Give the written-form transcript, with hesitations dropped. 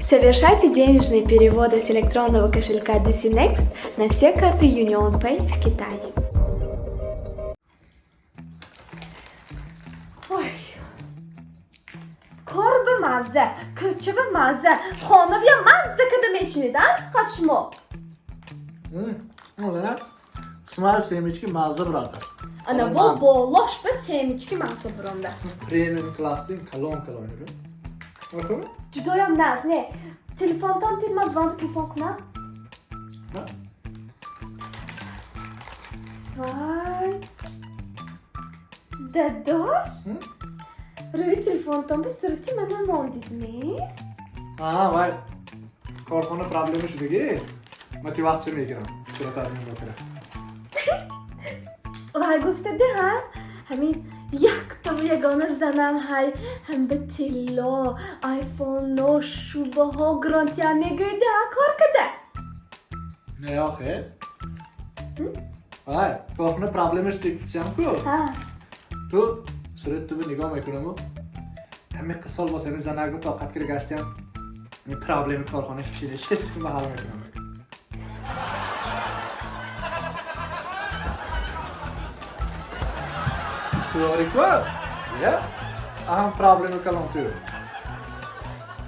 Совершайте денежные переводы с электронного кошелька DC Next на все карты UnionPay в Китае. Ой. Кор ба мазза, кӯча ба мазза, хона бия мазза када мешинед, а, фақат шумо. Смайл семечки мазза брата. Ана бо болош ба семечки мазза бурондааст. Премиум классдин калон калон. Ҷудоям наз, не. Телефонтон тид, ман вам телефон кунам? Вай. Дадош? Рӯи телефонтон ба сурати мана мондидми? А, вай. Корхона проблема шудагӣ. Мотиватсия мегирам. Сурат нигоҳ. Вай гуфтади, ҳа? Ҳамин яктаву ягона занам ҳай, ҳам ба тилло, айфоно, шубаҳо грантия мегӯяди, ҳа, кор када? Не, охе. Вай, корхона проблема шудагӣ ку. Ту сурат ту нигоҳ мекунаму ҳамин қисол боз ҳамин занак ба тоқат кира гаштиам. Ин проблеми корхона ҳеч чи шест кун ҳал мекунам. To'g'ri-ku. Ya. Aham problema kalon tu.